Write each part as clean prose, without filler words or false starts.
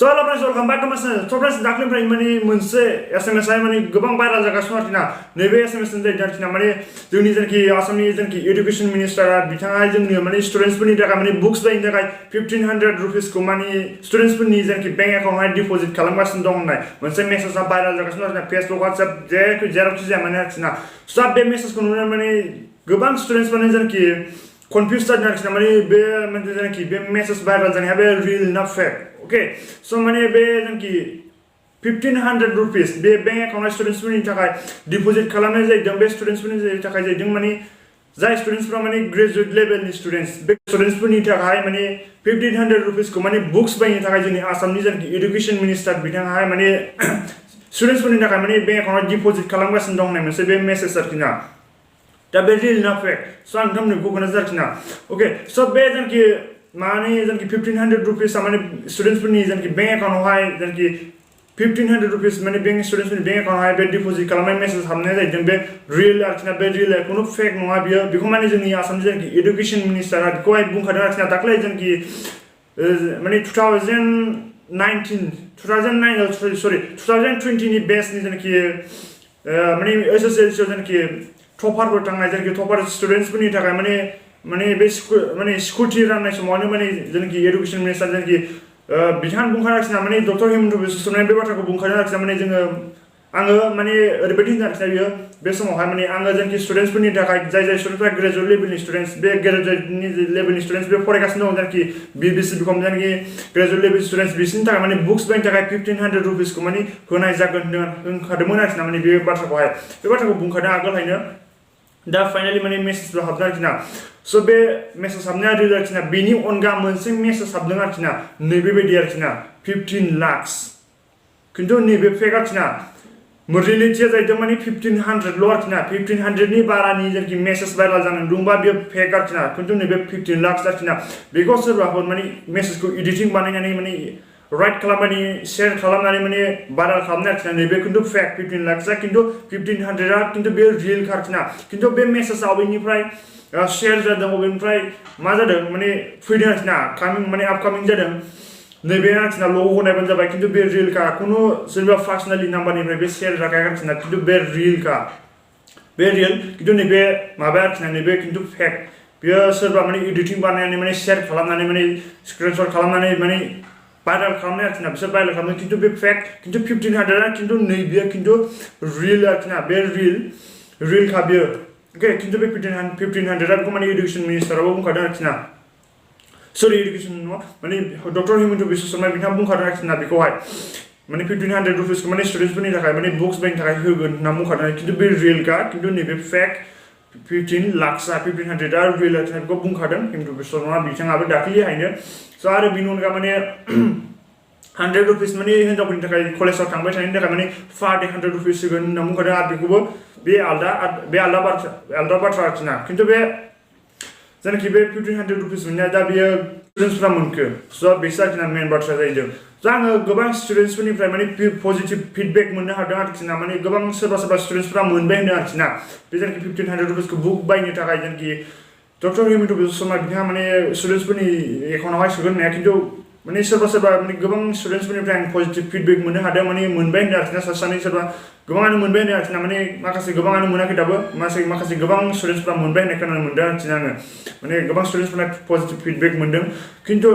So hello friends, welcome back to my channel. So friends, दाख्लैनिफ्राय माने मोनसे SMS आ माने गोबां भाइराल जागासिनो आरोना नैबे SMS नि जायखिना माने जोंनि जेनाखि आसामनि जेनाखि एडुकेशन मिनिस्टारा बिथाङा जोंनि माने स्टुडेन्टसफोरनि थाखाय माने बुक्स बायनो थाखाय 1500 रुपिसखौ माने स्टुडेन्टसफोरनि जेनाखि बेंक एकाउन्टआवहाय डिपजिट खालामगासिनो दं होननाय मोनसे मेसेजआ भाइराल जागासिनो आरोना फेसबुक WhatsApp जेरावखि जाया माने आरोना स' बे मेसेजखौ नुनानै माने गोबां स्टुडेन्टसफोरानो जेनाखि कन्फ्युज जादों आरोना माने बे मोनसे जेनाखि बे मेसेज भाइराल जानाया बे रिल ना फेक ओके स' माने बे जेनाखि 1500 रुपिस बे बेंक एकाउन्टआव स्टुडेन्टसफोरनि थाखाय डिपजिट खालामनाय जादों बे स्टुडेन्टसफोरनि थाखाय जादों माने जाय स्टुडेन्टसफोरा माने ग्रेजुवेट लेभेलनि स्टुडेन्टस बे स्टुडेन्टसफोरनि थाखाय माने 1500 रुपिसखौ माने बुक्स बायनो थाखाय जोंनि आसामनि जेनाखि एडुकेशन मिनिस्टार बिथाङाहाय माने स्टुडेन्टसफोरनि थाखाय माने बेंक एकाउन्टआव डिपजिट खालामगासिनो दं होननाय मोनसे बे मेसेज आरोना दा बे रिल ना फेक स' आं नोंथांमोननो बेखौ खोन्थासै आरोना ओके स' बे जेनाखि माने जेनाखि 1500 रुपिसआ माने स्टुडेन्टसफोरनि जेनाखि बेंक एकाउन्टआवहाय जेनाखि 1500 रुपिस माने बेंक स्टुडेन्टसफोरनि बेंक एकाउन्टआवहाय बे डिपजिट खालामनाय मेसेज हाबनाय जाहैदों बे रिल आरोना बे रिल कुनु फेक नङा बियो बेखौ माने जोंनि आसामनि जेनाखि एडुकेशन मिनिस्टारा बेखौहाय बुंखादों आरोना दाख्लै जेनाखि माने 2020 नि बेचनि जेनाखि माने एसएसएलसी जेनाखि टपारफोर थांनाय जेनाखि टपार स्टुडेन्टसफोरनि थाखाय माने बे स्कुटि राननाय समावनो माने जेनाखि एडुकेशन मिनिस्टार जेनाखि बिथाङा बुंखादों आरोना माने डक्टर हिमन्त बिश्व शर्माया बे बाथ्राखौ बुंखादों आरोना माने आङो माने ओरैबायदि होनदों आरोना बियो बे समावहाय माने आङो जेनाखि स्टुडेन्टसफोरनि थाखाय जाय स्टुडेन्टफोरा ग्रेजुवेट लेभेलनि स्टुडेन्टस बे ग्रेजुवेट लेभेलनि स्टुडेन्टस बे फरायगासिनो दं जेनाखि बिबिसि बिकम जेनाखि ग्रेजुवेट लेभेल स्टुडेन्टस बिसोरनि थाखाय माने बुक्स बायनो थाखाय 1500 रुपिसखौ माने होनाय जागोन होनखादोंमोन आरोना माने बे बाथ्राखौहाय बे बाथ्राखौ बुंखादों आगोलहायनो दा फाइनाली माने मेसेजबो हाबदों आरोना स' बे मेसेज हाबनाया रिल आरोना बेनि अनगा मोनसे मेसेज हाबदों आरोना नैबेबायदि आरोना 15 लाख्स खिन्थु नैबे फेक आरोना रियेलिटिया जाहैदों माने 1500 ल' आरोना 1500 नि बारानि जेनाखि मेसेज भाइराल जानानै दंबा बेयो फेक आरोना खिन्थु नैबे 15 लाख्स आरोना बेखौ सोरबाफोर माने मेसेजखौ एडिटिं बानायनानै माने राइट खालामनानै शेयार खालामनानै माने भाइराल खालामनाय आरोना नैबे खिन्थु फेक 15 लाख्सआ खिन्थु 1500 आ खिन्थु बे रिल आरोना खिन्थु बे मेसेजआ अबेनिफ्राय शेयार जादों अबेनिफ्राय मा जादों माने फैदों आरोना माने आपकामिं जादों नैबे आरोना ल'गो होनायबानो जाबाय खिन्थु बे रिलखा खुनु सोरबा पार्सनेलि नाम्बारनिफ्राय बे शेयार जाखाया आरोना खिन्थु बे रिलखा बे रिल खिन्थु नैबे माबा आरोना नैबे खिन्थु फेक बेयो सोरबा माने एडिटिं बानायनानै माने शेयार खालामनानै माने स्क्रिनशट खालामनानै माने भाइराल खालामनाय आरोना बिसोर भाइराल खालामदों खिन्थु बे फेक खिन्थु 1500 आ खिन्थु नैबे खिन्थु रिल आरोना बे रिलखा बियो ओके खिन्थु बे 1500 आ बेखौ माने एडुकेशन मिनिस्टाराबो बुंखादों आरोना सरि एडुकेशन नङा माने डक्टर हिमन्त बिश्व शर्मा बिथाङा बुंखादों आरोना बेखौहाय माने 1500 रुपिसखौ माने स्टुडेन्टसफोरनि थाखाय माने बुक्स बायनो थाखाय होगोन होनना बुंखादों खिन्थु बे रिलखा खिन्थु नैबे फेक 15 लाख्सआ 1500 आ रिल आरोना बेखौ बुंखादों हिमन्त बिश्व शर्मा बिथाङाबो दाख्लैहायनो स' आरो बिनि अनगा माने 100 रुपिस माने हिन्जावफोरनि थाखाय कलेजाव थांबाय थानायनि थाखाय माने पार डे 100 रुपिस होगोन होनना बुंखादों आरो बेखौबो बे आलदा बाथ्रा आरोना खिन्थु बे जेनाखि बे 1500 रुपिस मोननाया दा बेयो स्टुडेन्टसफ्रा मोनखो स' बेसो आरोना मेन बाथ्रा जाहैदों स' आङो गोबां स्टुडेन्टसफोरनिफ्राय माने पजिटिभ फिडबेक मोननो हादों आरोना माने गोबां सोरबा स्टुडेन्टसफ्रा मोनबाय होनदों आरोना बे जेनाखि 1500 रुपिसखौ बुक बायनो थाखाय जेनाखि डक्टर हिमन्त बिश्व शर्मा बिथाङा माने स्टुडेन्टसफोरनि एकाउन्टआवहाय सोगोन होननाया खिन्थु माने सोरबा माने गोबां स्टुडेन्टसफोरनिफ्राय आं पजिटिभ फिडबेक मोननो हादों माने मोनबाय होनदों आरोना सानै सोरबा गोबाङानो मोनबाय होनदों आरोना माने माखासे गोबाङानो मोनाखै दाबो माखासे गोबां स्टुडेन्टसफ्रा मोनबाय होननाय खोनानो मोनदों आरोना आङो माने गोबां स्टुडेन्टसफोरा पजिटिभ फिडबेक मोनदों खिन्थु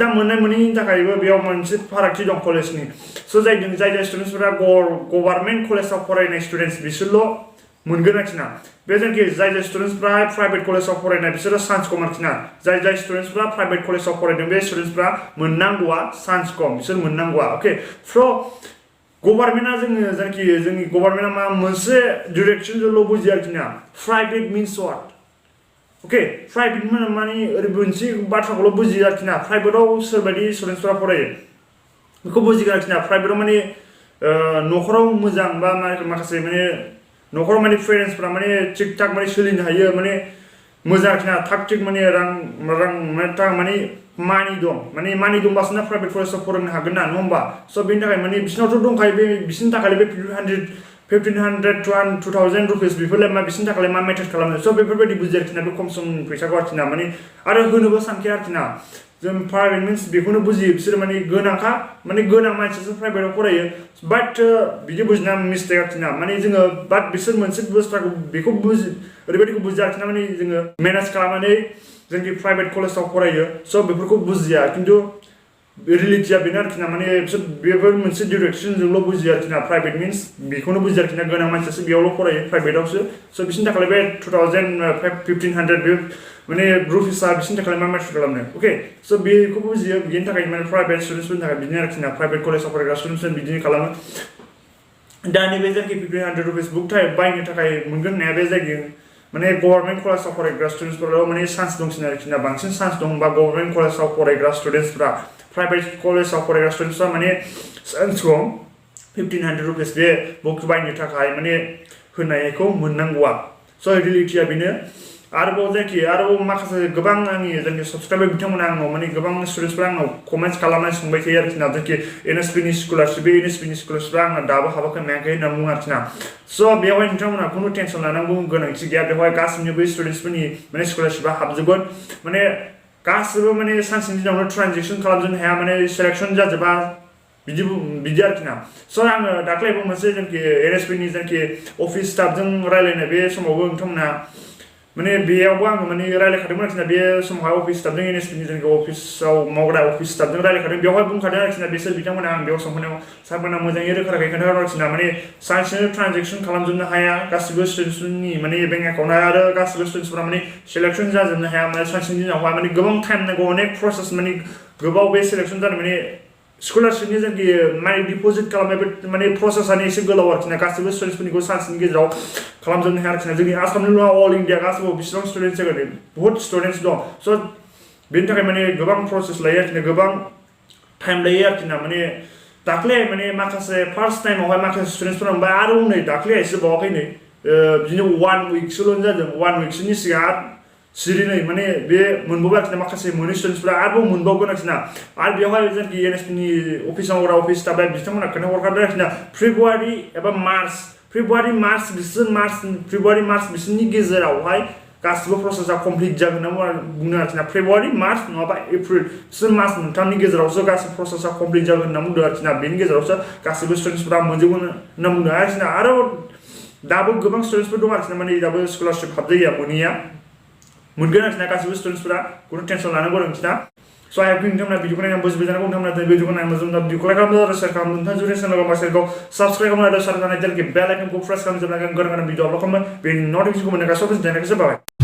दा मोननाय मोनैनि थाखायबो बेयाव मोनसे फारागथि दं कलेजनि स' जाय स्टुडेन्टसफोरा गभार्नमेन्ट कलेजाव फरायनाय स्टुडेन्टस बिसोरल' मोनगोन आरोना बे जेनाखि जाय स्टुडेन्टसफ्रा प्राइभेट कलेजाव फरायनाय बिसोरो चान्स खम आरोना जाय स्टुडेन्टसफ्रा प्राइभेट कलेजाव फरायदों बे स्टुडेन्टसफ्रा मोननांगौआ चान्स खम बिसोर मोननांगौआ अके स' गभार्नमेन्टआ जेनाखि जोंनि गभार्नमेन्टआ मा मोनसे डिरेक्सनजोंल' बुजियो आरोना प्राइभेट मिन्स वाट अके प्राइभेट माने ओरै मोनसे बाथ्राखौल' बुजियो आरोना प्राइभेटआव सोरबायदि स्टुडेन्टसफ्रा फरायो बेखौ बुजिगोन आरोना प्राइभेटआव माने न'खराव मोजां बा माखासे माने न'खराव माने पेरेन्टसफ्रा माने थिग थाक माने सोलिनो हायो माने मोजां आरोना थाग थिग माने रां माने मानि दंबासो ना प्राइभेट कलेजाव फरायनो हागोन ना नङा होमबा स' बेनि थाखाय माने बिसिनावथ' दंखायो बे बिसिनि थाखाय बे 1500 to 2000 रुपिस बेफोरलाय मा बिसिनि थाखाय मा मेथड खालामनो स' बेफोरबायदि बुजियो आरोखि ना बे खम समनि फैसाखौ आरोखि ना माने आरो होनोबो सानखाया आरोखि ना जों प्राइभेट मिन्स बेखौनो बुजियो बिसोर माने गोनांखा माने गोनां मानसियासो प्राइभेटआव फरायो बाट बिदि बुजिना मिस्टेक आरोखि ना माने जोङो बाट बिसोर मोनसे बुस्थुखौ बेखौ ओरैबायदिखौ बुजिया आरोखि ना माने जोङो मेनेज खालामनानै जोंनि प्राइभेट कलेजाव फरायो स' बेफोरखौ बुजिया खिन्थु रियेलिटिया बेनो आरोखि ना माने बिसोर बेफोर मोनसे डिरेक्सनजोंल' बुजियो आरोखि ना प्राइभेट मिन्स बेखौनो बुजियो आरोखि ना गोनां मानसियासो बेयावल' फरायो प्राइभेटआवसो स' बिसिनि थाखाय बे 1500 बे माने रुपिसआ बिसिनि थाखाय मा मेथड खालामनो अके स' बेखौ बुजियो बिनि थाखाय माने प्राइभेट स्टुडेन्ट्सफोरनि थाखाय बिदिनो आरोखि ना प्राइभेट कलेजाव फरायग्रा स्टुडेन्ट्सफोर बिदिनो खालामो दा नैबे जायखि 1500 रुपिस बुक बायनो थाखाय मोनगोन होननाया बे जायगायाव माने गभर्नमेन्ट कलेजाव फरायग्रा स्टुडेन्ट्सफोराव माने चान्स दंसिन आरोखि ना बांसिन चान्स दं बा गभर्नमेन्ट कलेजाव फरायग्रा स्टुडेन्ट्सफोरा प्राइभेट कलेजाव फरायग्रा स्टुडेन्ट्सफ्रा माने चान्सखौ 1500 रुपिस बे बुक बायनो थाखाय माने होनायखौ मोननांगौआ स' रियेलिटिया बेनो आरोबाव जायखि आरोबाव माखासे गोबां आंनि जोंनि साबसक्राइबार बिथांमोना आंनाव माने गोबां स्टुडेन्ट्सफ्रा आंनाव कमेन्ट्स खालामनानै सोंबाय थायो आरोखि ना जायखि एनएसपिनि स्कलारशिप बे एनएसपिनि स्कलारशिपआ आंना दाबो हाबाखै मायाखै होनना बुङो आरोखि ना स' बेवहाय नोंथांमोनहा खुनु टेनसन लानांगौ गोनांथि गैया बेवहाय गासिनिबो स्टुडेन्ट्सफोरनि माने स्कलारशिपआ हाबजोबगोन माने गासिबो माने सानसेनि दिनावनो ट्रान्जेक्सन खालामजोबनो हाया माने सेलेक्सन जाजोबा बिदि आरोखि ना स' आङो दाख्लैबो मोनसे जेनाखि एनएसपिनि जेनाखि अफिस स्टाफजों रायलायनाय बे समावबो नोंथांमोनहा माने बेयावबो आङो माने रायलायखादोंमोन आरोखि ना बे समावहाय अफिस स्टाफजों एनएसपिनि जेनाखि अफिसाव मावग्रा अफिस स्टाफजों रायलायखादों बेवहाय बुंखादों आरोखि ना बिसोर बिथांमोना आं बेयाव सोंहरनायाव सारमोना मोजाङै रोखा रोखायै खोन्थादों आरोखि ना माने सानसेनो ट्रान्जेक्सन खालामजोबनो हाया गासिबो स्टुडेन्ट्सफोरनि माने बेंक एकाउन्टआ आरो गासिबो स्टुडेन्ट्सफोरा माने सेलेक्सन जाजोबनो हाया माने सानसेनि दिनावहाय माने गोबां टाइम नांगौ अनेक प्रसेस माने गोबाव बे सेलेक्सन जानो माने स्कलारशिपनि जेनाखि माने डिपजिट खालामनाय बे माने प्रसेसआनो एसे गोलाव आरोखि ना गासिबो स्टुडेन्ट्सफोरनिखौ सानसेनि गेजेराव खालामजोबनो हाया आरोखि ना जोंनि आसामनि नङा अल इन्डिया गासिबो बेसेबां स्टुडेन्ट्स जागोन बहुत स्टुडेन्ट्स दं स' बेनि थाखाय माने गोबां प्रसेस लायो आरोखि ना गोबां टाइम लायो आरोखि ना माने दाख्लै माने माखासे फार्स्ट टाइमावहाय माखासे स्टुडेन्ट्सफोरा ओमफ्राय आरो नै दाख्लै एसे बावाखै नै बिदिनो 1 विकसोल' जादों 1 विकसोनि सिगां सिरिनै माने बे मोनबावबाय आरोखि ना माखासे मोनै स्टुडेन्ट्सफ्रा आरोबाव मोनबावगोन आरोखि ना आरो बेवहाय जेनाखि एनएसपिनि अफिसाव मावग्रा अफिस स्टाफ बिथांमोना खोन्थाहरखादों आरोखि ना फेब्रुवारि एबा फेब्रुवारि मार्च बिसोरनि गेजेरावहाय गासिबो प्रसेसआ कमप्लिट जागोन होनना बुंदों आरोखि ना फेब्रुवारि मार्च नङाबा एप्रिल बिसोर मास मोनथामनि गेजेरावसो गासिबो प्रसेसआ कमप्लिट जागोन होनना बुंदों आरोखि ना बेनि गेजेरावसो गासिबो स्टुडेन्ट्सफ्रा मोनजोबगोन होनना बुंदों आरोखि ना आरो दाबो गोबां स्टुडेन्ट्सफोर दं आरोखि ना माने दाबो स्कलारशिप हाबजाया मोनैया मोनगोन आरोखि ना गासिबो स्टुडेन्ट्सफोरा खुनु टेनसन लानांगौ गोनांथि ना स' आइ हप नोंथांमोना भिडिअखौ नायनानै बुजिबाय जानांगौ नोंथांमोना भिडिअखौ नायनानै मोजां भिडिअखौ लाइक खालामदो आरो शेयार खालामदो नोंथाङा जुदि चेनेलखौ मा चेनेलखौ साबस्क्राइब खालामनो आरो सार जानाय जेनाखि बेल आइकनखौ प्रेस खालामजोबनांगोन गोनां भिडिअ आपल'ड खालामो बेनि नटिफिकेसनखौ मोननो गासैबो जानायखौ जाबाय